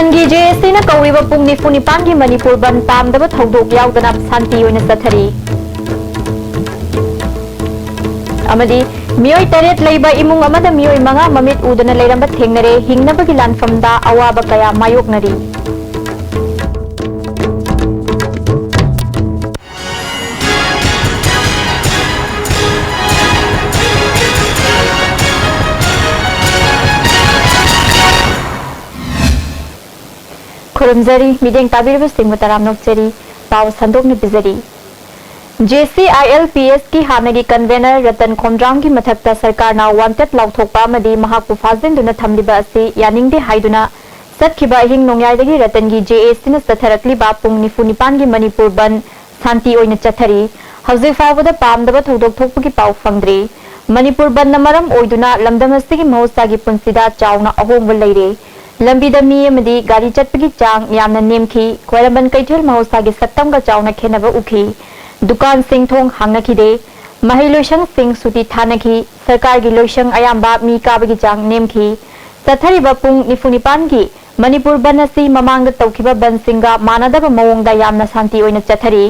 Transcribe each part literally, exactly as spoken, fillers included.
ꯒꯤ ꯖꯦ ꯑꯦꯁ ꯁꯤꯅ ꯀꯧꯔꯤꯕ ꯄꯨꯡ ꯅꯤꯐꯨ ꯅꯤꯄꯥꯟꯒꯤ ꯃꯅꯤꯄꯨꯔ ꯕꯟ ꯄꯥꯝꯗꯕ ꯊꯧꯗꯣꯛ ꯌꯥꯎꯗꯅ ꯁꯥꯟꯇꯤ ꯑꯣꯏꯅ ꯆꯠꯊꯔꯤ꯫ ꯑꯃꯗꯤ ꯃꯤꯑꯣꯏ ꯇꯔꯦꯠ ꯂꯩꯕ ꯏꯃꯨꯡ ꯑꯃꯗ ꯃꯤꯑꯣꯏ ꯃꯉꯥ ꯃꯃꯤꯠ ꯎꯗꯅ ꯂꯩꯔꯝꯕ ꯊꯦꯡꯅꯔꯦ, ꯍꯤꯡꯅꯕꯒꯤ ꯂꯥꯟꯐꯝꯗ ꯑꯋꯥꯕ ꯀꯌꯥ ꯃꯥꯌꯣꯛꯅꯔꯤ꯫ ꯈꯨꯔꯨꯝꯖꯔꯤ, ꯃꯤꯠꯌꯦꯡ ꯇꯥꯕꯤꯔꯤꯕꯁꯤꯡꯕꯨ ꯇꯔꯥꯝꯅ ꯑꯣꯛꯆꯔꯤ꯫ ꯄꯥꯎ ꯁꯟꯗꯣꯛꯅ ꯄꯤꯖꯔꯤ꯫ J C I L P ꯑꯦꯁꯀꯤ ꯍꯥꯟꯅꯒꯤ convener ꯔꯇꯟ ꯈꯣꯝꯗ꯭ꯔꯥꯝꯒꯤ ꯃꯊꯛꯇ ꯁꯔꯀꯥꯔꯅ wanted ꯂꯥꯎꯊꯣꯛꯄ ꯑꯃꯗꯤ ꯃꯍꯥꯛꯄꯨ ꯐꯥꯖꯤꯟꯗꯨꯅ ꯊꯝꯂꯤꯕ ꯑꯁꯤ ꯌꯥꯅꯤꯡꯗꯦ ꯍꯥꯏꯗꯨꯅ ꯆꯠꯈꯤꯕ ꯑꯍꯤꯡ ꯅꯣꯡꯌꯥꯏꯗꯒꯤ ꯔꯇꯟꯒꯤ ꯖꯦ ꯑꯦ ꯁꯤꯅ ꯆꯠꯊꯔꯛꯂꯤꯕ ꯄꯨꯡ ꯅꯤꯐꯨ ꯅꯤꯄꯥꯟꯒꯤ ꯃꯅꯤꯄꯨꯔ ꯕꯟ ꯁꯥꯟꯇꯤ ꯑꯣꯏꯅ ꯆꯠꯊꯔꯤ꯫ ꯍꯧꯖꯤꯛ ꯐꯥꯎꯕꯗ ꯄꯥꯝꯗꯕ ꯊꯧꯗꯣꯛ ꯊꯣꯛꯄꯒꯤ ꯄꯥꯎ ꯐꯪꯗ꯭ꯔꯤ꯫ ꯃꯅꯤꯄꯨꯔ ꯕꯟꯅ ꯃꯔꯝ ꯑꯣꯏꯗꯨꯅ ꯂꯝꯗꯝ ꯑꯁꯤꯒꯤ ꯃꯍꯧꯁꯥꯒꯤ ꯄꯨꯟꯁꯤꯗ ꯆꯥꯎꯅ ꯑꯍꯣꯡꯕ ꯂꯩꯔꯦ꯫ ꯂꯝꯕꯤꯗ ꯃꯤ ꯑꯃꯗꯤ ꯒꯥꯔꯤ ꯆꯠꯄꯒꯤ ꯆꯥꯡ ꯌꯥꯝꯅ ꯅꯦꯝꯈꯤ꯫ ꯈ꯭ꯋꯥꯏꯔꯝꯕꯟ ꯀꯩꯊꯦꯜ ꯃꯍꯧꯁꯥꯒꯤ ꯁꯛꯇꯝꯒ ꯆꯥꯎꯅ ꯈꯦꯠꯅꯕ ꯎꯈꯤ꯫ ꯗꯨꯀꯥꯟꯁꯤꯡ ꯊꯣꯡ ꯍꯥꯡꯅꯈꯤꯗꯦ꯫ ꯃꯍꯩ ꯂꯣꯏꯁꯪꯁꯤꯡ ꯁꯨꯇꯤ ꯊꯥꯅꯈꯤ꯫ ꯁꯔꯀꯥꯔꯒꯤ ꯂꯣꯏꯁꯪ ꯑꯌꯥꯝꯕ ꯃꯤ ꯀꯥꯕꯒꯤ ꯆꯥꯡ ꯅꯦꯝꯈꯤ꯫ ꯆꯠꯊꯔꯤꯕ ꯄꯨꯡ ꯅꯤꯐꯨ ꯅꯤꯄꯥꯟꯒꯤ ꯃꯅꯤꯄꯨꯔ ꯕꯟ ꯑꯁꯤ ꯃꯃꯥꯡꯗ ꯇꯧꯈꯤꯕ ꯕꯟꯁꯤꯡꯒ ꯃꯥꯟꯅꯗꯕ ꯃꯑꯣꯡꯗ ꯌꯥꯝꯅ ꯁꯥꯟꯇꯤ ꯑꯣꯏꯅ ꯆꯠꯊꯔꯤ꯫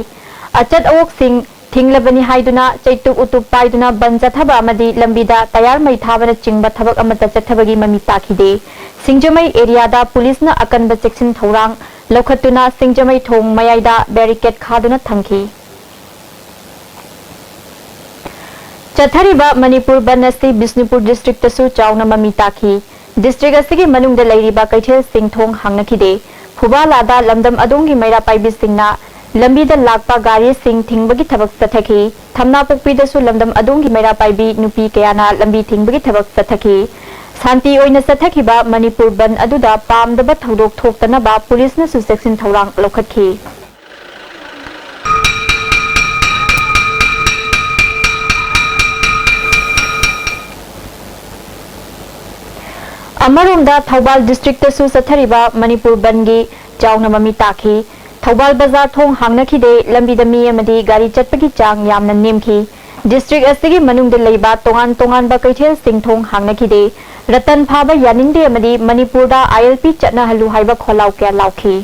ꯑꯆꯠ ꯑꯋꯣꯛꯁꯤꯡ ꯊꯤꯡꯂꯕꯅꯤ ꯍꯥꯏꯗꯨꯅ ꯆꯩꯇꯨꯞ ꯎꯇꯨꯞ ꯄꯥꯏꯗꯨꯅ ꯕꯟ ꯆꯠꯊꯕ ꯑꯃꯗꯤ ꯂꯝꯕꯤꯗ ꯇꯌꯥꯔ ꯃꯩ ꯊꯥꯕꯅꯆꯤꯡꯕ ꯊꯕꯛ ꯑꯃꯠꯇ ꯆꯠꯊꯕꯒꯤ ꯃꯃꯤ ꯇꯥꯈꯤꯗꯦ꯫ ꯁꯤꯡꯖꯃꯩ ꯑꯦꯔꯤꯌꯥꯗ ꯄꯨꯂꯤꯁꯅ ꯑꯀꯟꯕ ꯆꯦꯛꯁꯤꯟ ꯊꯧꯔꯥꯡ ꯂꯧꯈꯠꯇꯨꯅ ꯁꯤꯡꯖꯃꯩ ꯊꯣꯡ ꯃꯌꯥꯏꯗ barricade ꯈꯥꯗꯨꯅ ꯊꯝꯈꯤ꯫ ꯆꯠꯊꯔꯤꯕ ꯃꯅꯤꯄꯨꯔ ꯕꯟ ꯑꯁꯤ ꯕꯤꯁꯅꯨꯄꯨꯔ districtꯇꯁꯨ ꯆꯥꯎꯅ ꯃꯃꯤ ꯇꯥꯈꯤ꯫ District ꯑꯁꯤꯒꯤ ꯃꯅꯨꯡꯗ ꯂꯩꯔꯤꯕ ꯀꯩꯊꯦꯜꯁꯤꯡ ꯊꯣꯡ ꯍꯥꯡꯅꯈꯤꯗꯦ꯫ ꯐꯨꯕꯥꯂꯥꯗ ꯂꯝꯗꯝ ꯑꯗꯣꯝꯒꯤ ꯃꯩꯔꯥ ꯄꯥꯏꯕꯤꯁꯤꯡꯅ ꯂꯝꯕꯤꯗ ꯂꯥꯛꯄ ꯒꯥꯔꯤꯁꯤꯡ ꯊꯤꯡꯕꯒꯤ ꯊꯕꯛ ꯆꯠꯊꯈꯤ꯫ ꯊꯝꯅꯥꯄꯣꯛꯄꯤꯗꯁꯨ ꯂꯝꯗꯝ ꯑꯗꯣꯝꯒꯤ ꯃꯩꯔꯥ ꯄꯥꯏꯕꯤ ꯅꯨꯄꯤ ꯀꯌꯥꯅ ꯂꯝꯕꯤ ꯊꯤꯡꯕꯒꯤ ꯊꯕꯛ ꯆꯠꯊꯈꯤ꯫ ꯁꯥꯟꯇꯤ ꯑꯣꯏꯅ ꯆꯠꯊꯈꯤꯕ ꯃꯅꯤꯄꯨꯔ ꯕꯟ ꯑꯗꯨꯗ ꯄꯥꯝꯗꯕ ꯊꯧꯗꯣꯛ ꯊꯣꯛꯇꯅꯕ ꯄꯨꯂꯤꯁꯅꯁꯨ ꯆꯦꯛꯁꯤꯟ ꯊꯧꯔꯥꯡ ꯂꯧꯈꯠꯈꯤ꯫ ꯑꯃꯔꯣꯝꯗ ꯊꯧꯕꯥꯜ districtꯇꯁꯨ ꯆꯠꯊꯔꯤꯕ ꯃꯅꯤꯄꯨꯔ ꯕꯟꯒꯤ ꯆꯥꯎꯅ ꯃꯃꯤ ꯇꯥꯈꯤ꯫ ꯊꯧꯕꯥꯜ ꯕꯖꯥꯔ ꯊꯣꯡ ꯍꯥꯡꯅꯈꯤꯗꯦ, ꯂꯝꯕꯤꯗ ꯃꯤ ꯑꯃꯗꯤ ꯒꯥꯔꯤ ꯆꯠꯄꯒꯤ ꯆꯥꯡ ꯌꯥꯝꯅ ꯅꯦꯝꯈꯤ꯫ ꯗꯤꯁꯇ꯭ꯔꯤꯛ ꯑꯁꯤꯒꯤ ꯃꯅꯨꯡꯗ ꯂꯩꯕ ꯇꯣꯉꯥꯟ ꯇꯣꯉꯥꯟꯕ ꯀꯩꯊꯦꯜꯁꯤꯡ ꯊꯣꯡ ꯍꯥꯡꯅꯈꯤꯗꯦ꯫ ꯔꯇꯟ ꯐꯥꯕ ꯌꯥꯅꯤꯡꯗꯦ ꯑꯃꯗꯤ ꯃꯅꯤꯄꯨꯔꯗ ILP ꯆꯠꯅꯍꯜꯂꯨ ꯍꯥꯏꯕ ꯈꯣꯜꯂꯥꯎ ꯀꯌꯥ ꯂꯥꯎꯈꯤ꯫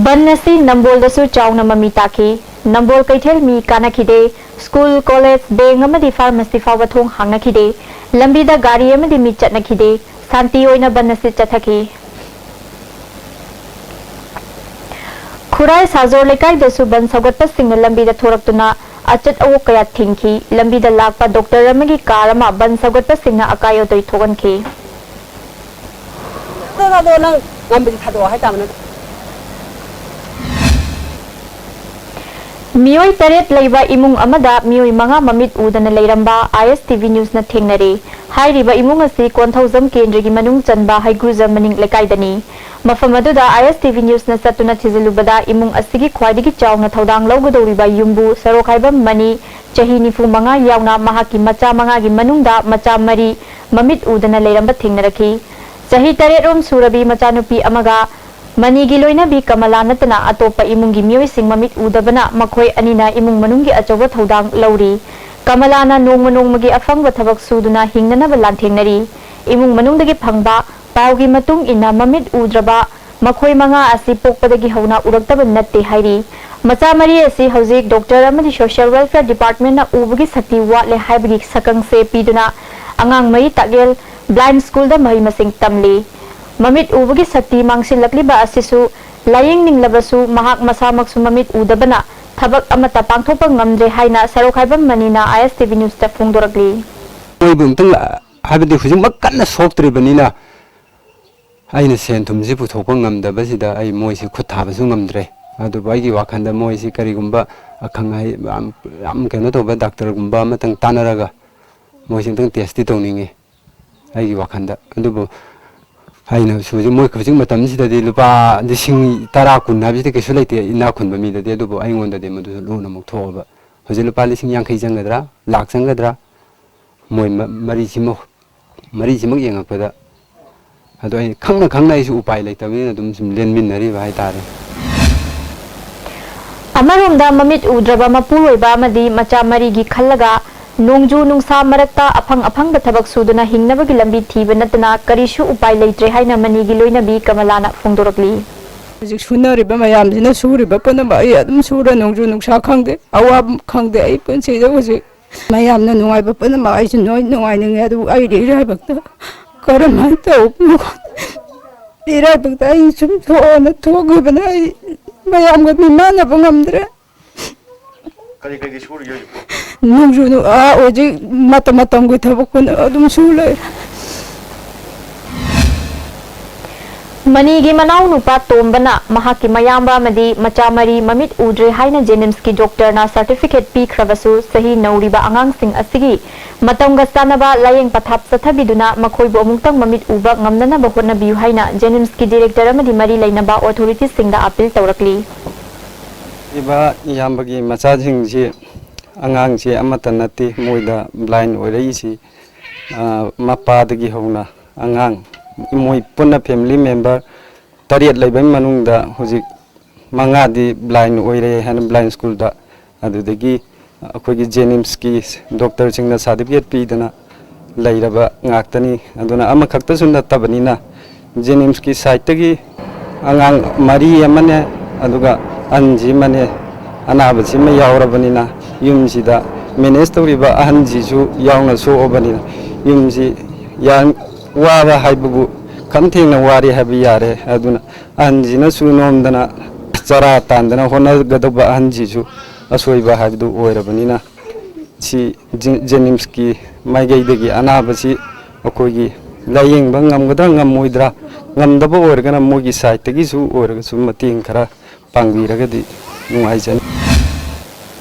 ꯕꯟ ꯑꯁꯤ ꯅꯝꯕꯣꯜꯗꯁꯨ ꯆꯥꯎꯅ ꯃꯃꯤ ꯇꯥꯈꯤ꯫ ꯅꯝꯕꯣꯜ ꯀꯩꯊꯦꯜ ꯃꯤ ꯀꯥꯅꯈꯤꯗꯦ꯫ ꯁ꯭ꯀꯨꯜ, ꯀꯣꯂꯦꯖ, ꯕꯦꯡꯛ ꯑꯃꯗꯤ ꯐꯥꯔꯃꯥꯁꯤ ꯐꯥꯎꯕ ꯊꯣꯡ ꯍꯥꯡꯅꯈꯤꯗꯦ꯫ ꯂꯝꯕꯤꯗ ꯒꯥꯔꯤ ꯑꯃꯗꯤ ꯃꯤ ꯆꯠꯅꯈꯤꯗꯦ꯫ ꯁꯥꯟꯇꯤ ꯑꯣꯏꯅ ꯕꯟ ꯑꯁꯤ ꯆꯠꯊꯈꯤ꯫ ꯈꯨꯔꯥꯏ ꯁꯥꯖꯣꯔ ꯂꯩꯀꯥꯏꯗꯁꯨ ꯕꯟ ꯁꯧꯒꯠꯄꯁꯤꯡꯅ ꯂꯝꯕꯤꯗ ꯊꯣꯔꯛꯇꯨꯅ ꯑꯆꯠ ꯑꯋꯣꯛ ꯀꯌꯥ ꯊꯤꯡꯈꯤ꯫ ꯂꯝꯕꯤꯗ ꯂꯥꯛꯄ ꯗꯣꯛꯇꯔ ꯑꯃꯒꯤ ꯀꯥꯔ ꯑꯃ ꯕꯟ ꯁꯧꯒꯠꯄꯁꯤꯡꯅ ꯑꯀꯥꯏ ꯑꯇꯣꯏ ꯊꯣꯛꯍꯟꯈꯤ꯫ ꯊꯥꯗꯣꯛꯑꯣ, ꯅꯪ ꯉꯝꯕꯗꯤ ꯊꯥꯗꯣꯛꯑꯣ ꯍꯥꯏꯇꯥꯕ ꯅꯠꯇ꯭ꯔꯣ? ꯃꯤꯑꯣꯏ ꯇꯔꯦꯠ ꯂꯩꯕ ꯏꯃꯨꯡ ꯑꯃꯗ ꯃꯤꯑꯣꯏ ꯃꯉꯥ ꯃꯃꯤꯠ ꯎꯗꯅ ꯂꯩꯔꯝꯕ ISTV Newsꯅ ꯊꯦꯡꯅꯔꯦ꯫ ꯍꯥꯏꯔꯤꯕ ꯏꯃꯨꯡ ꯑꯁꯤ ꯀꯣꯟꯊꯧꯖꯝ ꯀꯦꯟꯗ꯭ꯔꯒꯤ ꯃꯅꯨꯡ ꯆꯟꯕ ꯍꯩꯒ꯭ꯔꯨꯖꯝ ꯃꯅꯤꯡ ꯂꯩꯀꯥꯏꯗꯅꯤ꯫ ꯃꯐꯝ ꯑꯗꯨꯗ ISTV Newsꯅ ꯆꯠꯇꯨꯅ ꯊꯤꯖꯤꯜꯂꯨꯕꯗ ꯏꯃꯨꯡ ꯑꯁꯤꯒꯤ ꯈ꯭ꯋꯥꯏꯗꯒꯤ ꯆꯥꯎꯅ ꯊꯧꯗꯥꯡ ꯂꯧꯒꯗꯧꯔꯤꯕ ꯌꯨꯝꯕꯨ ꯁꯔꯣꯛꯍꯥꯏꯕꯝ ꯃꯅꯤ, ꯆꯍꯤ ꯅꯤꯐꯨ ꯃꯉꯥ ꯌꯥꯎꯅ ꯃꯍꯥꯛꯀꯤ ꯃꯆꯥ ꯃꯉꯥꯒꯤ ꯃꯅꯨꯡꯗ ꯃꯆꯥ ꯃꯔꯤ ꯃꯃꯤꯠ ꯎꯗꯅ ꯂꯩꯔꯝꯕ ꯊꯦꯡꯅꯔꯛꯈꯤ꯫ ꯆꯍꯤ ꯇꯔꯦꯠ ꯔꯣꯝ ꯁꯨꯔꯕꯤ ꯃꯆꯥꯅꯨꯄꯤ ꯑꯃꯒ ꯃꯅꯤꯒꯤ ꯂꯣꯏꯅꯕꯤ ꯀꯃꯂꯥ ꯅꯠꯇꯅ ꯑꯇꯣꯞꯄ ꯏꯃꯨꯡꯒꯤ ꯃꯤꯑꯣꯏꯁꯤꯡ ꯃꯃꯤꯠ ꯎꯗꯕꯅ ꯃꯈꯣꯏ ꯑꯅꯤꯅ ꯏꯃꯨꯡ ꯃꯅꯨꯡꯒꯤ ꯑꯆꯧꯕ ꯊꯧꯗꯥꯡ ꯂꯧꯔꯤ꯫ ꯀꯃꯂꯥꯅ ꯅꯣꯡꯃ ꯅꯣꯡꯃꯒꯤ ꯑꯐꯪꯕ ꯊꯕꯛ ꯁꯨꯗꯨꯅ ꯍꯤꯡꯅꯅꯕ ꯂꯥꯟꯊꯦꯡꯅꯔꯤ꯫ ꯏꯃꯨꯡ ꯃꯅꯨꯡꯗꯒꯤ ꯐꯪꯕ ꯄꯥꯎꯒꯤ ꯃꯇꯨꯡ ꯏꯟꯅ ꯃꯃꯤꯠ ꯎꯗ꯭ꯔꯕ ꯃꯈꯣꯏ ꯃꯉꯥ ꯑꯁꯤ ꯄꯣꯛꯄꯗꯒꯤ ꯍꯧꯅ ꯎꯔꯛꯇꯕ ꯅꯠꯇꯦ ꯍꯥꯏꯔꯤ꯫ ꯃꯆꯥ ꯃꯔꯤ ꯑꯁꯤ ꯍꯧꯖꯤꯛ ꯗꯣꯛꯇꯔ ꯑꯃꯗꯤ ꯁꯣꯁꯤꯌꯦꯜ ꯋꯦꯜꯐꯤꯌꯔ ꯗꯤꯄꯥꯔꯠꯃꯦꯟꯅ ꯎꯕꯒꯤ ꯁꯛꯇꯤ ꯋꯥꯠꯂꯦ ꯍꯥꯏꯕꯒꯤ ꯁꯛꯈꯪꯁꯦ ꯄꯤꯗꯨꯅ ꯑꯉꯥꯡ ꯃꯔꯤ ꯇꯥꯛꯌꯦꯜ ꯕ꯭ꯂꯥꯏꯟ ꯁ꯭ꯀꯨꯜꯗ ꯃꯍꯩ ꯃꯁꯤꯡ ꯇꯝꯂꯤ꯫ ꯃꯃꯤꯠ ꯎꯕꯒꯤ ꯁꯛꯇꯤ ꯃꯥꯡꯁꯤꯜꯂꯛꯂꯤꯕ ꯑꯁꯤꯁꯨ ꯂꯥꯏꯌꯦꯡꯅꯤꯡꯂꯕꯁꯨ ꯃꯍꯥꯛ ꯃꯁꯥꯃꯛꯁꯨ ꯃꯃꯤꯠ ꯎꯗꯕꯅ ꯊꯕꯛ ꯑꯃꯠꯇ ꯄꯥꯡꯊꯣꯛꯄ ꯉꯝꯗ꯭ꯔꯦ ꯍꯥꯏꯅ ꯁꯔꯣꯛ ꯍꯥꯏꯕꯝ ꯃꯅꯤꯅ ISTV Newsꯇ ꯐꯣꯡꯗꯣꯔꯛꯂꯤ꯫ ꯃꯣꯏꯕꯨ ꯑꯝꯇꯪ, ꯍꯥꯏꯕꯗꯤ ꯍꯧꯖꯤꯛꯃꯛ ꯀꯟꯅ ꯁꯣꯛꯇ꯭ꯔꯤꯕꯅꯤꯅ ꯑꯩꯅ ꯁꯦꯟ ꯊꯨꯝꯁꯤ ꯄꯨꯊꯣꯛꯄ ꯉꯝꯗꯕꯁꯤꯗ ꯑꯩ ꯃꯣꯏꯁꯤ ꯈꯨꯠ ꯊꯥꯕꯁꯨ ꯉꯝꯗ꯭ꯔꯦ꯫ ꯑꯗꯨꯕꯨ ꯑꯩꯒꯤ ꯋꯥꯈꯜꯗ ꯃꯣꯏꯁꯤ ꯀꯔꯤꯒꯨꯝꯕ ꯑꯈꯪ ꯑꯍꯩ ꯌꯥꯝ, ꯌꯥꯝ ꯀꯩꯅꯣ ꯇꯧꯕ ꯗꯥꯛꯇꯔꯒꯨꯝꯕ ꯑꯃꯇꯪ ꯇꯥꯟꯅꯔꯒ ꯃꯣꯏꯁꯤ ꯑꯝꯇꯪ ꯇꯦꯁꯇꯤ ꯇꯧꯅꯤꯡꯉꯤ ꯑꯩꯒꯤ ꯋꯥꯈꯜꯗ꯫ ꯑꯗꯨꯕꯨ ꯑꯩꯅ ꯍꯧꯖꯤꯛ, ꯃꯣꯏ ꯍꯧꯖꯤꯛ ꯃꯇꯝꯁꯤꯗꯗꯤ ꯂꯨꯄꯥ ꯂꯤꯁꯤꯡ ꯇꯔꯥ, ꯀꯨꯟ ꯍꯥꯏꯕꯁꯤꯗꯤ ꯀꯩꯁꯨ ꯂꯩꯇꯦ ꯏꯅꯥꯛ ꯈꯨꯟꯕ ꯃꯤꯗꯗꯤ꯫ ꯑꯗꯨꯕꯨ ꯑꯩꯉꯣꯟꯗꯗꯤ ꯃꯗꯨꯁꯨ ꯂꯣꯟ ꯑꯃꯨꯛ ꯊꯣꯛꯑꯕ꯫ ꯍꯧꯖꯤꯛ ꯂꯨꯄꯥ ꯂꯤꯁꯤꯡ ꯌꯥꯡꯈꯩ ꯆꯪꯒꯗ꯭ꯔꯥ, ꯂꯥꯛ ꯆꯪꯒꯗ꯭ꯔꯥ, ꯃꯣꯏ ꯃ-, ꯃꯔꯤꯁꯤꯃ ꯃꯔꯤꯁꯤꯃꯛ ꯌꯦꯡꯉꯛꯄꯗ, ꯑꯗꯣ ꯑꯩ ꯈꯪꯅ ꯈꯪꯅ ꯑꯩꯁꯨ ꯎꯄꯥꯏ ꯂꯩꯇꯕꯅꯤꯅ ꯑꯗꯨꯝ ꯁꯨꯝ ꯂꯦꯟꯃꯤꯟꯅꯔꯤꯕ ꯍꯥꯏꯇꯥꯔꯦ꯫ ꯑꯃꯔꯣꯝꯗ, ꯃꯃꯤꯠ ꯎꯗ꯭ꯔꯕ ꯃꯄꯨꯔꯣꯏꯕ ꯑꯃꯗꯤ ꯃꯆꯥ ꯃꯔꯤꯒꯤ ꯈꯜꯂꯒ ꯅꯣꯡꯖꯨ ꯅꯨꯡꯁꯥ ꯃꯔꯛꯇ ꯑꯐꯪ ꯑꯐꯪꯕ ꯊꯕꯛ ꯁꯨꯗꯨꯅ ꯍꯤꯡꯅꯕꯒꯤ ꯂꯝꯕꯤ ꯊꯤꯕ ꯅꯠꯇꯅ ꯀꯔꯤꯁꯨ ꯎꯄꯥꯏ ꯂꯩꯇ꯭ꯔꯦ ꯍꯥꯏꯅ ꯃꯅꯤꯒꯤ ꯂꯣꯏꯅꯕꯤ ꯀꯃꯂꯥꯅ ꯐꯣꯡꯗꯣꯔꯛꯂꯤ꯫ ꯍꯧꯖꯤꯛ ꯁꯨꯅꯔꯤꯕ ꯃꯌꯥꯝꯁꯤꯅ ꯁꯨꯔꯤꯕ ꯄꯨꯝꯅꯃꯛ ꯑꯩ ꯑꯗꯨꯝ ꯁꯨꯔ, ꯅꯣꯡꯖꯨ ꯅꯨꯡꯁꯥ ꯈꯪꯗꯦ, ꯑꯋꯥꯕ ꯈꯪꯗꯦ꯫ ꯑꯩ ꯄꯨꯟꯁꯤꯗ ꯍꯧꯖꯤꯛ ꯃꯌꯥꯝꯅ ꯅꯨꯡꯉꯥꯏꯕ ꯄꯨꯝꯅꯃꯛ ꯑꯩꯁꯨ ꯂꯣꯏ ꯅꯨꯡꯉꯥꯏꯅꯤꯡꯉꯦ꯫ ꯑꯗꯨꯕꯨ ꯑꯩꯒꯤ ꯏꯔꯥꯏꯕꯛꯇ ꯀꯔꯝꯍꯥꯏꯅ ꯇꯧꯕꯅꯣ ꯈꯪꯗꯦ꯫ ꯏꯔꯥꯏꯕꯛꯇ ꯑꯩ ꯁꯨꯝ ꯊꯣꯛꯑꯣꯅ ꯊꯣꯛꯈꯤꯕꯅ ꯑꯩ ꯃꯌꯥꯝꯒ ꯃꯤꯃꯥꯟꯅꯕ ꯉꯝꯗ꯭ꯔꯦ꯫ ꯀꯔꯤ ꯀꯔꯤ ꯁꯨꯔꯤꯒꯦ ꯍꯧꯖꯤꯛꯄꯨ? ꯅꯣꯡꯖꯨ ꯅꯨ-, ꯑꯥ, ꯍꯧꯖꯤꯛ ꯃꯇꯝ ꯃꯇꯝꯒꯤ ꯊꯕꯛ ꯄꯨꯟꯅ ꯑꯗꯨꯝ ꯁꯨ ꯂꯩꯔꯦ꯫ ꯃꯅꯤꯒꯤ ꯃꯅꯥꯎ ꯅꯨꯄꯥ ꯇꯣꯝꯕꯅ ꯃꯍꯥꯛꯀꯤ ꯃꯌꯥꯝꯕ ꯑꯃꯗꯤ ꯃꯆꯥ ꯃꯔꯤ ꯃꯃꯤꯠ ꯎꯗ꯭ꯔꯦ ꯍꯥꯏꯅ ꯖꯦꯅꯤꯝꯁꯀꯤ ꯗꯣꯛꯇꯔꯅ ꯁꯔꯇꯤꯐꯤꯀꯦꯠ ꯄꯤꯈ꯭ꯔꯕꯁꯨ, ꯆꯍꯤ ꯅꯧꯔꯤꯕ ꯑꯉꯥꯡꯁꯤꯡ ꯑꯁꯤꯒꯤ ꯃꯇꯝꯒ ꯆꯥꯟꯅꯕ ꯂꯥꯌꯦꯡ ꯄꯊꯥꯞ ꯆꯠꯊꯕꯤꯗꯨꯅ ꯃꯈꯣꯏꯕꯨ ꯑꯃꯨꯛꯇꯪ ꯃꯃꯤꯠ ꯎꯕ ꯉꯝꯅꯅꯕ ꯍꯣꯠꯅꯕꯤꯌꯨ ꯍꯥꯏꯅ ꯖꯦꯅꯤꯝꯁꯀꯤ ꯗꯤꯔꯦꯛꯇꯔ ꯑꯃꯗꯤ ꯃꯔꯤ ꯂꯩꯅꯕ ꯑꯣꯊꯣꯔꯤꯇꯤꯁꯤꯡꯗ ꯑꯥꯄꯤꯜ ꯇꯧꯔꯛꯂꯤ꯫ ꯏꯕ ꯏꯌꯥꯝꯕꯒꯤ ꯃꯆꯥꯁꯤꯡꯁꯤ, ꯑꯉꯥꯡꯁꯤ ꯑꯃꯠꯇ ꯅꯠꯇꯦ ꯃꯣꯏꯗ ꯕ꯭ꯂꯥꯏꯟ ꯑꯣꯏꯔꯛꯏꯁꯤ꯫ ꯑ, ꯃꯄꯥꯗꯒꯤ ꯍꯧꯅ ꯑꯉꯥꯡ, ꯃꯣꯏ ꯄꯨꯟꯅ ꯐꯦꯃꯤꯂꯤ ꯃꯦꯝꯕꯔ ꯇꯔꯦꯠ ꯂꯩꯕꯒꯤ ꯃꯅꯨꯡꯗ ꯍꯧꯖꯤꯛ ꯃꯉꯥꯗꯤ ꯕ꯭ꯂꯥꯏꯟ ꯑꯣꯏꯔꯦ ꯍꯥꯏꯅ ꯕ꯭ꯂꯥꯏꯟ ꯁ꯭ꯀꯨꯜꯗ, ꯑꯗꯨꯗꯒꯤ ꯑꯩꯈꯣꯏꯒꯤ ꯖꯦꯅꯤꯝꯁꯀꯤ ꯗꯣꯛꯇꯔꯁꯤꯡꯅ ꯁꯥꯔꯇꯤꯐꯤꯀꯦꯠ ꯄꯤꯗꯅ ꯂꯩꯔꯕ ꯉꯥꯛꯇꯅꯤ꯫ ꯑꯗꯨꯅ ꯑꯃꯈꯛꯇꯁꯨ ꯅꯠꯇꯕꯅꯤꯅ, ꯖꯦꯅꯤꯝꯁꯀꯤ ꯁꯥꯏꯠꯇꯒꯤ ꯑꯉꯥꯡ ꯃꯔꯤ ꯑꯃꯅꯦ, ꯑꯗꯨꯒ ꯑꯍꯟꯁꯤ ꯑꯃꯅꯦ, ꯑꯅꯥꯕꯁꯤ ꯑꯃ ꯌꯥꯎꯔꯕꯅꯤꯅ, ꯌꯨꯝꯁꯤꯗ ꯃꯦꯅꯦꯖ ꯇꯧꯔꯤꯕ ꯑꯍꯟꯁꯤꯁꯨ ꯌꯥꯎꯅ ꯁꯣꯛꯑꯕꯅꯤꯅ, ꯌꯨꯝꯁꯤ ꯌꯥꯝ ꯋꯥꯕ ꯍꯥꯏꯕꯕꯨ ꯈꯝ ꯊꯦꯡꯅ ꯋꯥꯔꯦ ꯍꯥꯏꯕ ꯌꯥꯔꯦ꯫ ꯑꯗꯨꯅ ꯑꯍꯟꯁꯤꯅꯁꯨ ꯅꯣꯝꯗꯅ ꯆꯔꯥ ꯇꯥꯟꯗꯅ ꯍꯣꯠꯅꯒꯗꯧꯕ ꯑꯍꯟꯁꯤꯁꯨ ꯑꯁꯣꯏꯕ ꯍꯥꯏꯕꯗꯨ ꯑꯣꯏꯔꯕꯅꯤꯅ, ꯁꯤ ꯖꯦ-, ꯖꯦꯅꯤꯝꯁꯀꯤ ꯃꯥꯏꯀꯩꯗꯒꯤ ꯑꯅꯥꯕꯁꯤ ꯑꯩꯈꯣꯏꯒꯤ ꯂꯥꯏꯌꯦꯡꯕ ꯉꯝꯒꯗ꯭ꯔꯥ ꯉꯝꯃꯣꯏꯗ꯭ꯔꯥ, ꯉꯝꯗꯕ ꯑꯣꯏꯔꯒꯅ ꯃꯣꯏꯒꯤ ꯁꯥꯏꯠꯇꯒꯤꯁꯨ ꯑꯣꯏꯔꯒꯁꯨ ꯃꯇꯦꯡ ꯈꯔ ꯄꯥꯡꯕꯤꯔꯒꯗꯤ ꯅꯨꯡꯉꯥꯏꯖꯅꯤ꯫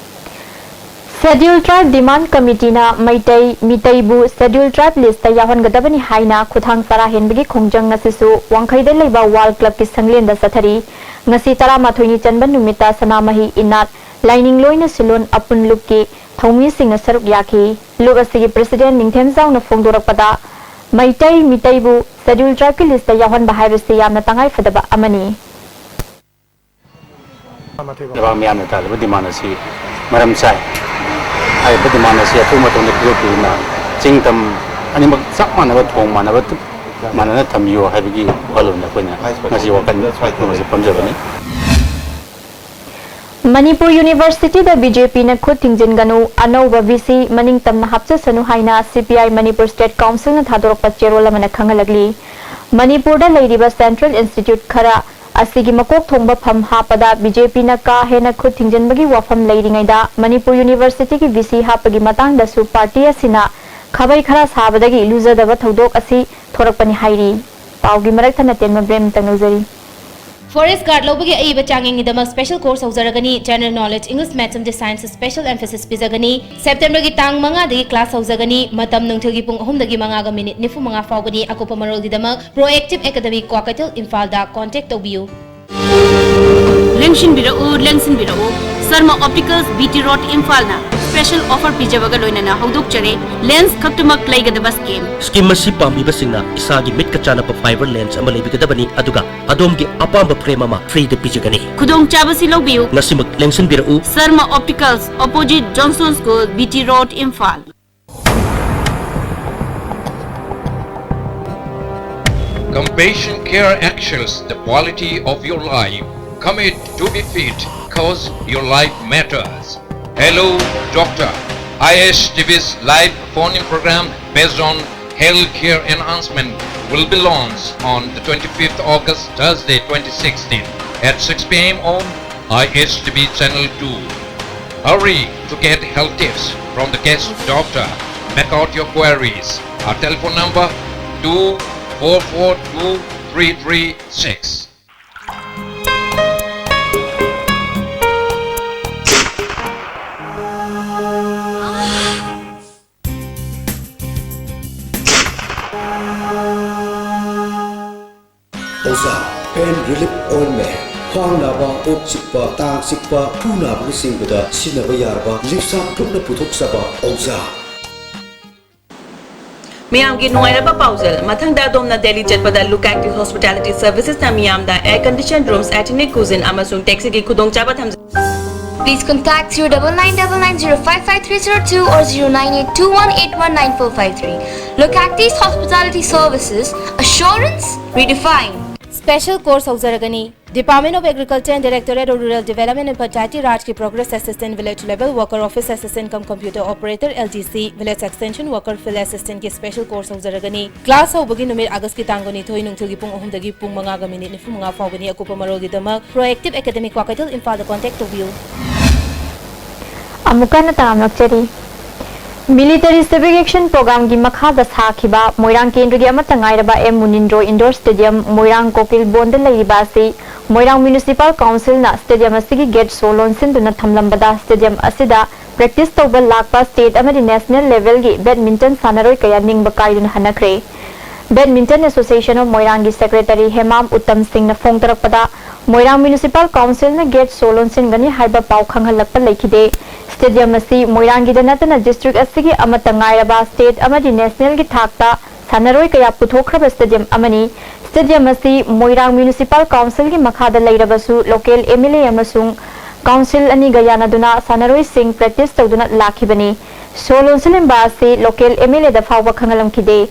ꯁꯦꯗ꯭ꯌꯨꯜ ꯇ꯭ꯔꯥꯏꯕ ꯗꯤꯃꯥꯟ ꯀꯃꯤꯇꯤꯅ ꯃꯩꯇꯩ, ꯃꯤꯇꯩꯕꯨ ꯁꯦꯗ꯭ꯌꯨꯜ ꯇ꯭ꯔꯥꯏꯕ ꯂꯤꯁꯇ ꯌꯥꯎꯍꯟꯒꯗꯕꯅꯤ ꯍꯥꯏꯅ ꯈꯨꯠꯊꯥꯡ ꯆꯔꯥ ꯍꯦꯟꯕꯒꯤ ꯈꯣꯡꯖꯪ ꯉꯁꯤꯁꯨ ꯋꯥꯡꯈꯩꯗ ꯂꯩꯕ ꯋꯥꯔꯜ ꯀ꯭ꯂꯕꯀꯤ ꯁꯪꯂꯦꯟꯗ ꯆꯠꯊꯔꯤ꯫ ꯉꯁꯤ ꯇꯔꯥꯃꯥꯊꯣꯏꯅꯤ ꯆꯟꯕ ꯅꯨꯃꯤꯠꯇ ꯁꯅꯥꯃꯍꯤ ꯏꯅꯥꯠ ꯂꯥꯏꯅꯤꯡ ꯂꯣꯏꯅ ꯁꯤꯜꯂꯣꯟ ꯑꯄꯨꯟ ꯂꯨꯞꯀꯤ ꯊꯧꯃꯤꯁꯤꯡꯅ ꯁꯔꯨꯛ ꯌꯥꯈꯤ꯫ ꯂꯨꯞ ꯑꯁꯤꯒꯤ ꯄ꯭ꯔꯦꯁꯤꯗꯦꯟ ꯅꯤꯡꯊꯦꯝꯖꯥꯎꯅ ꯐꯣꯡꯗꯣꯔꯛꯄꯗ, ꯃꯩꯇꯩ ꯃꯤꯇꯩꯕꯨ Scheduled Tribeꯀꯤ listꯇ ꯌꯥꯎꯍꯟꯕ ꯍꯥꯏꯕꯁꯤ ꯌꯥꯝꯅ ꯇꯉꯥꯏ ꯐꯗꯕ ꯑꯃꯅꯤ꯫ ꯂꯩꯕꯥꯛ ꯃꯤꯌꯥꯝꯅ ꯇꯥꯜꯂꯤꯕ demand ꯑꯁꯤ ꯃꯔꯝ ꯆꯥꯏ꯫ ꯍꯥꯏꯔꯤꯕ demand ꯑꯁꯤ ꯑꯊꯨꯕ ꯃꯇꯝꯗ ꯄꯤꯊꯣꯛꯄꯤꯗꯨꯅ ꯆꯤꯡ ꯇꯝ ꯑꯅꯤꯃꯛ ꯆꯞ ꯃꯥꯟꯅꯕ ꯊꯣꯡ ꯃꯥꯟꯅꯕ ꯃꯥꯟꯅꯅ ꯊꯝꯕꯤꯌꯨ ꯍꯥꯏꯕꯒꯤ ꯋꯥꯈꯜꯂꯣꯟꯗ ꯑꯩꯈꯣꯏꯅ ꯉꯁꯤ ꯋꯥꯀꯠ ꯊꯝꯖꯕꯅꯤ꯫ ꯃꯅꯤꯄꯨꯔ Universityꯗ BJPꯅ ꯈꯨꯠ ꯊꯤꯡꯖꯤꯟꯒꯅꯨ, ꯑꯅꯧꯕ VC ꯃꯅꯤꯡ ꯇꯝꯅ ꯍꯥꯞꯆꯁꯅꯨ ꯍꯥꯏꯅ CPI Manipur State Councilꯅ ꯊꯥꯗꯣꯔꯛꯄ ꯆꯦꯔꯣꯜ ꯑꯃꯅ ꯈꯪꯍꯜꯂꯛꯂꯤ꯫ ꯃꯅꯤꯄꯨꯔꯗ ꯂꯩꯔꯤꯕ central institute ꯈꯔ ꯑꯁꯤꯒꯤ ꯃꯀꯣꯛ ꯊꯣꯡꯕ ꯐꯝ ꯍꯥꯞꯄꯗ BJPꯅ ꯀꯥ ꯍꯦꯟꯅ ꯈꯨꯠ ꯊꯤꯡꯖꯤꯟꯕꯒꯤ ꯋꯥꯐꯝ ꯂꯩꯔꯤꯉꯩꯗ ꯃꯅꯤꯄꯨꯔ Universityꯒꯤ VC ꯍꯥꯞꯄꯒꯤ ꯃꯇꯥꯡꯗꯁꯨ party ꯑꯁꯤꯅ ꯈꯥꯕꯩ ꯈꯔ ꯁꯥꯕꯗꯒꯤ ꯂꯨꯖꯗꯕ ꯊꯧꯗꯣꯛ ꯑꯁꯤ ꯊꯣꯔꯛꯄꯅꯤ ꯍꯥꯏꯔꯤ꯫ ꯄꯥꯎꯒꯤ ꯃꯔꯛ ꯊꯠꯅ ꯇꯦꯟꯕ break ꯑꯃꯇꯪ ꯂꯧꯖꯔꯤ꯫ Forest Guard ꯂꯧꯕꯒꯤ ꯑꯏꯕ ꯆꯥꯡꯌꯦꯡꯒꯤꯗꯃꯛ special course ꯍꯧꯖꯔꯒꯅꯤ꯫ General Knowledge, English, Maths ꯑꯃꯗꯤ Science special emphasis ꯄꯤꯖꯒꯅꯤ꯫ Septemberꯒꯤ ꯇꯥꯡ ꯃꯉꯥꯗꯒꯤ class ꯍꯧꯖꯒꯅꯤ꯫ ꯃꯇꯝ ꯅꯨꯡꯊꯤꯜꯒꯤ ꯄꯨꯡ ꯑꯍꯨꯝꯗꯒꯤ ꯃꯉꯥꯒ minute ꯅꯤꯐꯨ ꯃꯉꯥ ꯐꯥꯎꯕꯅꯤ꯫ ꯑꯀꯨꯞꯄ ꯃꯔꯣꯜꯒꯤꯗꯃꯛ Proactive Academy ꯀ꯭ꯋꯥꯀꯩꯊꯦꯜ ꯏꯝꯐꯥꯜꯗ contact ꯇꯧꯕꯤꯌꯨ꯫ ꯂꯦꯡꯁꯤꯟꯕꯤꯔꯛꯎ, ꯂꯦꯡꯁꯤꯟꯕꯤꯔꯛꯎ꯫ Sharma Opticals, BT Road, ꯏꯝꯐꯥꯜꯅ special offer ꯄꯤꯖꯕꯒ ꯂꯣꯏꯅꯅ ꯍꯧꯗꯣꯛꯆꯔꯤ꯫ Lens ꯈꯛꯇꯃꯛ ꯂꯩꯒꯗꯕ scheme꯫ Scheme ꯑꯁꯤ ꯄꯥꯝꯕꯤꯕꯁꯤꯡꯅ ꯏꯁꯥꯒꯤ ꯃꯤꯠꯀ ꯆꯥꯟꯅꯕ fiber lens ꯑꯃ ꯂꯩꯕꯤꯒꯗꯕꯅꯤ, ꯑꯗꯨꯒ ꯑꯗꯣꯝꯒꯤ ꯑꯄꯥꯝꯕ frame ꯑꯃ freeꯗ ꯄꯤꯖꯒꯅꯤ꯫ ꯈꯨꯗꯣꯡꯆꯥꯕꯁꯤ ꯂꯧꯕꯤꯌꯨ꯫ ꯉꯁꯤꯃꯛ ꯂꯦꯡꯁꯤꯟꯕꯤꯔꯛꯎ꯫ Sharma Opticals, opposite Johnson School, BT Road, Imphal. Compassion Care ensures the quality of your life. Commit to be fit, cause your life matters. Hello, Doctor. ISTV's live phone-in program based on healthcare enhancement will be launched on the twenty-fifth August, Thursday, twenty sixteen, at six p.m. on ISTV Channel two. Hurry to get health tips from the guest doctor. Make out your queries. Our telephone number, two four four two three three six. ꯑꯣꯖꯥ, pain relief ointment꯫ ꯈ꯭ꯋꯥꯡ ꯅꯥꯕ, ꯀꯣꯛ ꯆꯤꯛꯄ, ꯇꯥꯡ ꯆꯤꯛꯄ, ꯈꯨ ꯅꯥꯕꯅꯆꯤꯡꯕꯗ ꯁꯤꯖꯤꯟꯅꯕ ꯌꯥꯔꯕ ꯂꯤꯞꯁꯥꯞ ꯒ꯭ꯔꯨꯞꯅ ꯄꯨꯊꯣꯛꯆꯕ ꯑꯣꯖꯥ꯫ ꯃꯤꯌꯥꯝꯒꯤ ꯅꯨꯡꯉꯥꯏꯔꯕ ꯄꯥꯎꯖꯦꯜ꯫ ꯃꯊꯪꯗ ꯑꯗꯣꯝꯅ ꯗꯦꯜꯂꯤ ꯆꯠꯄꯗ Look Active Hospitality Servicesꯅ ꯃꯤꯌꯥꯝꯗ air conditioned rooms, ethnic cuisine ꯑꯃꯁꯨꯡ taxiꯒꯤ ꯈꯨꯗꯣꯡꯆꯥꯕ ꯊꯝꯖꯩ꯫ Please contact zero double nine double nine zero five five three zero two or zero nine eight two one eight one nine four five three. Look Active Hospitality Services, assurance redefined. Special course ꯍꯧꯖꯔꯒꯅꯤ꯫ Department of Agriculture and Directorate of Rural Development and Panchayati Rajꯀꯤ Progress Assistant, Village Level Worker, Office Assistant cum Computer Operator, L D C, Village Extension Worker, Field Assistantꯀꯤ special course ꯍꯧꯖꯔꯒꯅꯤ꯫ Class ꯍꯧꯕꯒꯤ ꯅꯨꯃꯤꯠ Augustꯀꯤ ꯇꯥꯡ ꯀꯨꯟꯅꯤꯊꯣꯏ, ꯅꯨꯡꯊꯤꯜꯒꯤ ꯄꯨꯡ ꯑꯍꯨꯝꯗꯒꯤ ꯄꯨꯡ ꯃꯉꯥꯒ minute ꯅꯤꯐꯨ ꯃꯉꯥ ꯐꯥꯎꯕꯅꯤ꯫ ꯑꯀꯨꯞꯄ ꯃꯔꯣꯜꯒꯤꯗꯃꯛ Proactive Academy, ꯀ꯭ꯋꯥꯀꯩꯊꯦꯜ, ꯏꯝꯐꯥꯜꯗ contact ꯇꯧꯕꯤꯌꯨ꯫ ꯑꯃꯨꯛꯀ ꯍꯟꯅ ꯇꯥꯝꯂꯛꯆꯔꯤ꯫ Military Civic Action Programꯒꯤ ꯃꯈꯥꯗ ꯁꯥꯈꯤꯕ ꯃꯣꯏꯔꯥꯡ ꯀꯦꯟꯗ꯭ꯔꯒꯤ ꯑꯃꯠꯇ ꯉꯥꯏꯔꯕ ꯑꯦꯝ ꯃꯨꯅꯤꯟꯗ꯭ꯔꯣ Indoor Stadium, ꯃꯣꯏꯔꯥꯡ ꯀꯣꯀꯤꯜ ꯕꯣꯟꯗ ꯂꯩꯔꯤꯕ ꯑꯁꯤ ꯃꯣꯏꯔꯥꯡ Municipal Councilꯅ stadium ꯑꯁꯤꯒꯤ gate ꯁꯣ ꯂꯣꯟꯁꯤꯟꯗꯨꯅ ꯊꯝꯂꯝꯕꯗ, stadium ꯑꯁꯤꯗ practice ꯇꯧꯕ ꯂꯥꯛꯄ state ꯑꯃꯗꯤ national levelꯒꯤ badminton ꯁꯥꯟꯅꯔꯣꯏ ꯀꯌꯥ ꯅꯤꯡꯕ ꯀꯥꯏꯗꯨꯅ ꯍꯟꯅꯈ꯭ꯔꯦ꯫ Badminton Association of ꯃꯣꯏꯔꯥꯡꯒꯤ secretary ꯍꯦꯃꯥꯝ ꯎꯠꯇꯝ ꯁꯤꯡꯅ ꯐꯣꯡꯗꯣꯔꯛꯄꯗ, ꯃꯣꯏꯔꯥꯡ Municipal Councilꯅ gate ꯁꯣ ꯂꯣꯟꯁꯤꯟꯒꯅꯤ ꯍꯥꯏꯕ ꯄꯥꯎ ꯈꯪꯍꯜꯂꯛꯄ ꯂꯩꯈꯤꯗꯦ꯫ Stadium ꯑꯁꯤ ꯃꯣꯏꯔꯥꯡꯒꯤꯗ ꯅꯠꯇꯅ district ꯑꯁꯤꯒꯤ ꯑꯃꯠꯇ ꯉꯥꯏꯔꯕ state ꯑꯃꯗꯤ nationalꯒꯤ ꯊꯥꯛꯇ ꯁꯥꯟꯅꯔꯣꯏ ꯀꯌꯥ ꯄꯨꯊꯣꯛꯈ꯭ꯔꯕ stadium ꯑꯃꯅꯤ꯫ Stadium ꯑꯁꯤ ꯃꯣꯏꯔꯥꯡ Municipal Councilꯒꯤ ꯃꯈꯥꯗ ꯂꯩꯔꯕꯁꯨ, local M L A ꯑꯃꯁꯨꯡ council ꯑꯅꯤꯒ ꯌꯥꯅꯗꯨꯅ ꯁꯥꯟꯅꯔꯣꯏꯁꯤꯡ practice ꯇꯧꯗꯨꯅ ꯂꯥꯛꯈꯤꯕꯅꯤ꯫ ꯁꯣ ꯂꯣꯟꯁꯤꯜꯂꯤꯕ ꯑꯁꯤ local M L Aꯗ ꯐꯥꯎꯕ ꯈꯪꯍꯜꯂꯝꯈꯤꯗꯦ꯫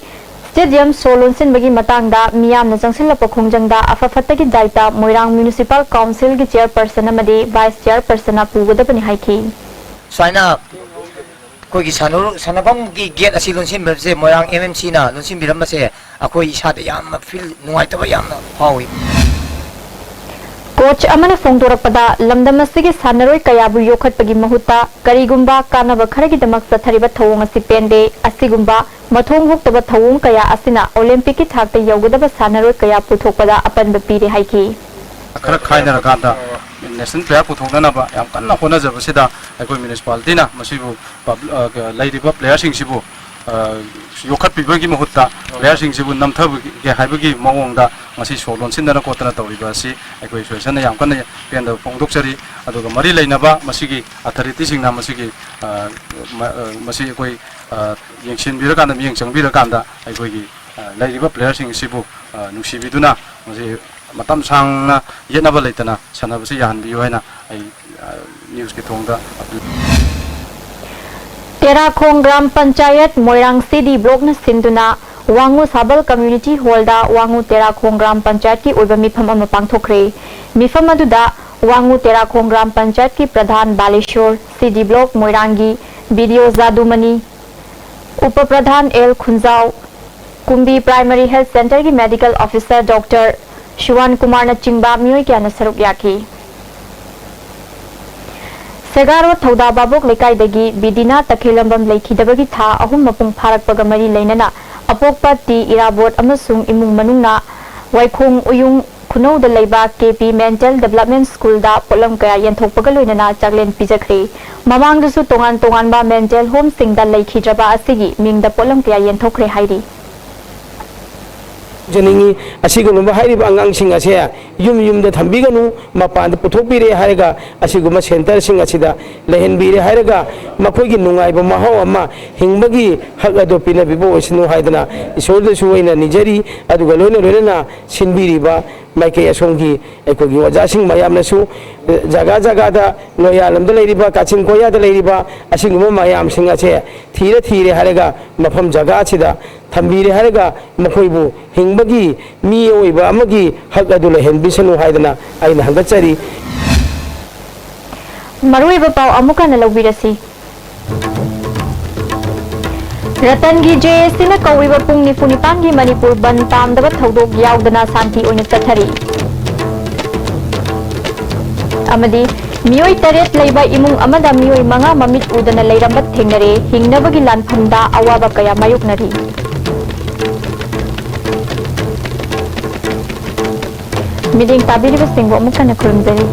Stadium ꯁꯣ ꯂꯣꯟꯁꯤꯟꯕꯒꯤ ꯃꯇꯥꯡꯗ ꯃꯤꯌꯥꯝꯅ ꯆꯪꯁꯤꯜꯂꯛꯄ ꯈꯣꯡꯖꯪꯗ ꯑꯐ ꯐꯠꯇꯒꯤ ꯗꯥꯏꯇ ꯃꯣꯏꯔꯥꯡ Municipal Councilꯒꯤ chairperson ꯑꯃꯗꯤ vice chairpersonꯅ ꯄꯨꯒꯗꯕꯅꯤ ꯍꯥꯏꯈꯤ꯫ ꯁꯨꯃꯥꯏꯅ ꯑꯩꯈꯣꯏꯒꯤ ꯁꯥꯟꯅꯔꯣ-, ꯁꯥꯟꯅꯐꯝꯒꯤ gate ꯑꯁꯤ ꯂꯣꯟꯁꯤꯟꯕꯁꯦ ꯃꯣꯏꯔꯥꯡ M M Cꯅ ꯂꯣꯟꯁꯤꯟꯕꯤꯔꯝꯕꯁꯦ ꯑꯩꯈꯣꯏ ꯏꯁꯥꯗ ꯌꯥꯝꯅ feel ꯅꯨꯡꯉꯥꯏꯇꯕ ꯌꯥꯝꯅ ꯐꯥꯎꯏ꯫ Coach ꯑꯃꯅ ꯐꯣꯡꯗꯣꯔꯛꯄꯗ, ꯂꯝꯗꯝ ꯑꯁꯤꯒꯤ ꯁꯥꯟꯅꯔꯣꯏ ꯀꯌꯥꯕꯨ ꯌꯣꯛꯈꯠꯄꯒꯤ ꯃꯍꯨꯠꯇ ꯀꯔꯤꯒꯨꯝꯕ ꯀꯥꯟꯅꯕ ꯈꯔꯒꯤꯗꯃꯛ ꯆꯠꯊꯔꯤꯕ ꯊꯧꯑꯣꯡ ꯑꯁꯤ ꯄꯦꯟꯗꯦ꯫ ꯑꯁꯤꯒꯨꯝꯕ ꯃꯊꯣꯡ ꯍꯨꯛꯇꯕ ꯊꯧꯑꯣꯡ ꯀꯌꯥ ꯑꯁꯤꯅ Olympicꯀꯤ ꯊꯥꯛꯇ ꯌꯧꯒꯗꯕ ꯁꯥꯟꯅꯔꯣꯏ ꯀꯌꯥ ꯄꯨꯊꯣꯛꯄꯗ ꯑꯄꯟꯕ ꯄꯤꯔꯦ ꯍꯥꯏꯈꯤ꯫ ꯈꯔ ꯈꯥꯏꯅꯔꯀꯥꯟꯗ national player ꯄꯨꯊꯣꯛꯅꯅꯕ ꯌꯥꯝ ꯀꯟꯅ ꯍꯣꯠꯅꯖꯕꯁꯤꯗ ꯑꯩꯈꯣꯏ municipalityꯅ ꯃꯁꯤꯕꯨ ꯄꯕ꯭ꯂꯤ-, ꯑ, ꯂꯩꯔꯤꯕ playerꯁꯤꯡꯁꯤꯕꯨ ꯌꯣꯛꯈꯠꯄꯤꯕꯒꯤ ꯃꯍꯨꯠꯇ ꯄ꯭ꯂꯦꯌꯔꯁꯤꯡꯁꯤꯕꯨ ꯅꯝꯊꯕꯒꯦ ꯍꯥꯏꯕꯒꯤ ꯃꯑꯣꯡꯗ ꯉꯁꯤ ꯁꯣꯛ ꯂꯣꯟꯁꯤꯟꯗꯅ ꯈꯣꯠꯇꯅ ꯇꯧꯔꯤꯕ ꯑꯁꯤ ꯑꯩꯈꯣꯏ ꯑꯁꯣꯁꯤꯌꯦꯁꯟꯅ ꯌꯥꯝ ꯀꯟꯅ ꯄꯦꯟꯗꯕ ꯐꯣꯡꯗꯣꯛꯆꯔꯤ꯫ ꯑꯗꯨꯒ ꯃꯔꯤ ꯂꯩꯅꯕ ꯃꯁꯤꯒꯤ ꯑꯣꯊꯣꯔꯤꯇꯤꯁꯤꯡꯅ ꯃꯁꯤꯒꯤ ꯃꯁꯤ ꯑꯩꯈꯣꯏ ꯌꯦꯡꯁꯤꯟꯕꯤꯔꯀꯥꯟꯗ, ꯃꯤꯠꯌꯦꯡ ꯆꯪꯕꯤꯔꯀꯥꯟꯗ ꯑꯩꯈꯣꯏꯒꯤ ꯂꯩꯔꯤꯕ ꯄ꯭ꯂꯦꯌꯔꯁꯤꯡ ꯑꯁꯤꯕꯨ ꯅꯨꯡꯁꯤꯕꯤꯗꯨꯅ ꯃꯁꯤ ꯃꯇꯝ ꯁꯥꯡꯅ ꯌꯦꯠꯅꯕ ꯂꯩꯇꯅ ꯁꯥꯟꯅꯕꯁꯤ ꯌꯥꯍꯟꯕꯤꯌꯨ ꯍꯥꯏꯅ ꯑꯩ ꯅ꯭ꯌꯨꯁꯀꯤ ꯊꯣꯡꯗ ꯑꯄꯤꯜ꯫ ꯇꯦꯔꯥꯈꯣꯡ ꯒ꯭ꯔꯥꯝ ꯄꯟꯆꯥꯌꯠ ꯃꯣꯏꯔꯥꯡ ꯁꯤ ꯗꯤ ꯕ꯭ꯂꯣꯛꯅ ꯁꯤꯟꯗꯨꯅ ꯋꯥꯉꯨ ꯁꯥꯕꯜ ꯀꯝꯃ꯭ꯌꯨꯅꯤꯇꯤ ꯍꯣꯜꯗ ꯋꯥꯉꯨ ꯇꯦꯔꯥꯈꯣꯡ ꯒ꯭ꯔꯥꯝ ꯄꯟꯆꯥꯌꯠꯀꯤ ꯑꯣꯏꯕ ꯃꯤꯐꯝ ꯑꯃ ꯄꯥꯡꯊꯣꯛꯈ꯭ꯔꯦ꯫ ꯃꯤꯐꯝ ꯑꯗꯨꯗ ꯋꯥꯉꯨ ꯇꯦꯔꯥꯈꯣꯡ ꯒ꯭ꯔꯥꯝ ꯄꯟꯆꯥꯌꯠꯀꯤ ꯄ꯭ꯔꯙꯥꯟ ꯕꯥꯂꯦꯁꯣꯔ, ꯁꯤ ꯗꯤ ꯕ꯭ꯂꯣꯛ ꯃꯣꯏꯔꯥꯡꯒꯤ ꯕꯤ ꯗꯤ ꯑꯣ ꯖꯥꯗꯨꯃꯅꯤ, ꯎꯄ ꯄ꯭ꯔꯙꯥꯟ ꯑꯦꯜ ꯈꯨꯟꯖꯥꯎ, ꯀꯨꯝꯕꯤ ꯄ꯭ꯔꯥꯏꯃꯔꯤ ꯍꯦꯜꯊ ꯁꯦꯟꯇꯔꯒꯤ ꯃꯦꯗꯤꯀꯦꯜ ꯑꯣꯐꯤꯁꯔ ꯗꯣꯛꯇꯔ ꯁꯨꯋꯥꯟ ꯀꯨꯃꯥꯔꯅꯆꯤꯡꯕ ꯃꯤꯑꯣꯏ ꯀꯌꯥꯅ ꯁꯔꯨꯛ ꯌꯥꯈꯤ꯫ ꯁꯦꯒꯥꯔꯣ ꯊꯧꯗꯥ ꯚꯥꯕꯣꯛ ꯂꯩꯀꯥꯏꯗꯒꯤ ꯕꯤꯗꯤꯅꯥ ꯇꯈꯦꯜꯂꯝꯕꯝ ꯂꯩꯈꯤꯗꯕꯒꯤ ꯊꯥ ꯑꯍꯨꯝ ꯃꯄꯨꯡ ꯐꯥꯔꯛꯄꯒ ꯃꯔꯤ ꯂꯩꯅꯅ ꯑꯄꯣꯛꯄ ꯇꯤ ꯏꯔꯥꯕꯣꯠ ꯑꯃꯁꯨꯡ ꯏꯃꯨꯡ ꯃꯅꯨꯡꯅ ꯋꯥꯏꯈꯣꯡ ꯎꯌꯨꯡ ꯈꯨꯅꯧꯗ ꯂꯩꯕ ꯀꯦ ꯄꯤ ꯃꯦꯟꯇꯦꯜ ꯗꯦꯕꯂꯞꯃꯦꯟ ꯁ꯭ꯀꯨꯜꯗ ꯄꯣꯠꯂꯝ ꯀꯌꯥ ꯌꯦꯟꯊꯣꯛꯄꯒ ꯂꯣꯏꯅꯅ ꯆꯥꯛꯂꯦꯟ ꯄꯤꯖꯈ꯭ꯔꯦ꯫ ꯃꯃꯥꯡꯗꯁꯨ ꯇꯣꯉꯥꯟ ꯇꯣꯉꯥꯟꯕ ꯃꯦꯟꯇꯦꯜ ꯍꯣꯝꯁꯤꯡꯗ ꯂꯩꯈꯤꯗ꯭ꯔꯕ ꯑꯁꯤꯒꯤ ꯃꯤꯡꯗ ꯄꯣꯠꯂꯝ ꯀꯌꯥ ꯌꯦꯟꯊꯣꯛꯈ꯭ꯔꯦ ꯍꯥꯏꯔꯤ꯫ ꯖꯅꯤꯡꯏ꯫ ꯑꯁꯤꯒꯨꯝꯂꯕ ꯍꯥꯏꯔꯤꯕ ꯑꯉꯥꯡꯁꯤꯡ ꯑꯁꯦ ꯌꯨꯝ ꯌꯨꯝꯗ ꯊꯝꯕꯤꯒꯅꯨ, ꯃꯄꯥꯟꯗ ꯄꯨꯊꯣꯛꯄꯤꯔꯦ ꯍꯥꯏꯔꯒ ꯑꯁꯤꯒꯨꯝꯕ ꯁꯦꯟꯇꯔꯁꯤꯡ ꯑꯁꯤꯗ ꯂꯩꯍꯟꯕꯤꯔꯦ ꯍꯥꯏꯔꯒ ꯃꯈꯣꯏꯒꯤ ꯅꯨꯡꯉꯥꯏꯕ ꯃꯍꯥꯎ ꯑꯃ, ꯍꯤꯡꯕꯒꯤ ꯍꯛ ꯑꯗꯨ ꯄꯤꯅꯕꯤꯕ ꯑꯣꯏꯁꯅꯨ ꯍꯥꯏꯗꯅ ꯏꯁꯣꯔꯗꯁꯨ ꯑꯩꯅ ꯅꯤꯖꯔꯤ꯫ ꯑꯗꯨꯒ ꯂꯣꯏꯅ ꯂꯣꯏꯅꯅ ꯁꯤꯟꯕꯤꯔꯤꯕ ꯃꯥꯏꯀꯩ ꯑꯁꯣꯝꯒꯤ ꯑꯩꯈꯣꯏꯒꯤ ꯑꯣꯖꯥꯁꯤꯡ ꯃꯌꯥꯝꯅꯁꯨ ꯖꯒꯥ ꯖꯒꯥꯗ ꯅꯣꯌꯥꯂꯝꯗ ꯂꯩꯔꯤꯕ, ꯀꯥꯆꯤꯟ ꯀꯣꯌꯥꯗ ꯂꯩꯔꯤꯕ ꯑꯁꯤꯒꯨꯝꯕ ꯃꯌꯥꯝꯁꯤꯡ ꯑꯁꯦ ꯊꯤꯔ ꯊꯤꯔꯦ ꯍꯥꯏꯔꯒ ꯃꯐꯝ ꯖꯒꯥ ꯑꯁꯤꯗ ꯊꯝꯕꯤꯔꯦ ꯍꯥꯏꯔꯒ ꯃꯈꯣꯏꯕꯨ ꯍꯤꯡꯕꯒꯤ ꯃꯤꯑꯣꯏꯕ ꯑꯃꯒꯤ ꯍꯛ ꯑꯗꯨ ꯂꯩꯍꯟꯕꯤꯁꯅꯨ ꯍꯥꯏꯗꯅ ꯑꯩꯅ ꯍꯪꯒꯠꯆꯔꯤ꯫ ꯃꯔꯨꯑꯣꯏꯕ ꯄꯥꯎ ꯑꯃꯨꯛ ꯍꯟꯅ ꯂꯧꯕꯤꯔꯁꯤ꯫ ꯔꯇꯟꯒꯤ ꯖꯦ ꯑꯦ ꯁꯤꯅ ꯀꯧꯔꯤꯕ ꯄꯨꯡ ꯅꯤꯐꯨ ꯅꯤꯄꯥꯟꯒꯤ ꯃꯅꯤꯄꯨꯔ ꯕꯟ ꯄꯥꯝꯗꯕ ꯊꯧꯗꯣꯛ ꯌꯥꯎꯗꯅ ꯁꯥꯟꯇꯤ ꯑꯣꯏꯅ ꯆꯠꯊꯔꯤ꯫ ꯑꯃꯗꯤ ꯃꯤꯑꯣꯏ ꯇꯔꯦꯠ ꯂꯩꯕ ꯏꯃꯨꯡ ꯑꯃꯗ ꯃꯤꯑꯣꯏ ꯃꯉꯥ ꯃꯃꯤꯠ ꯎꯗꯅ ꯂꯩꯔꯝꯕ ꯊꯦꯡꯅꯔꯦ꯫ ꯍꯤꯡꯅꯕꯒꯤ ꯂꯥꯟꯐꯝꯗ ꯑꯋꯥꯕ ꯀꯌꯥ ꯃꯥꯌꯣꯛꯅꯔꯤ꯫ ꯃꯤꯠꯌꯦꯡ ꯇꯥꯕꯤꯔꯤꯕꯁꯤꯡꯕꯨ ꯑꯃꯨꯛ ꯍꯟꯅ ꯈꯨꯔꯨꯝꯖꯔꯤ꯫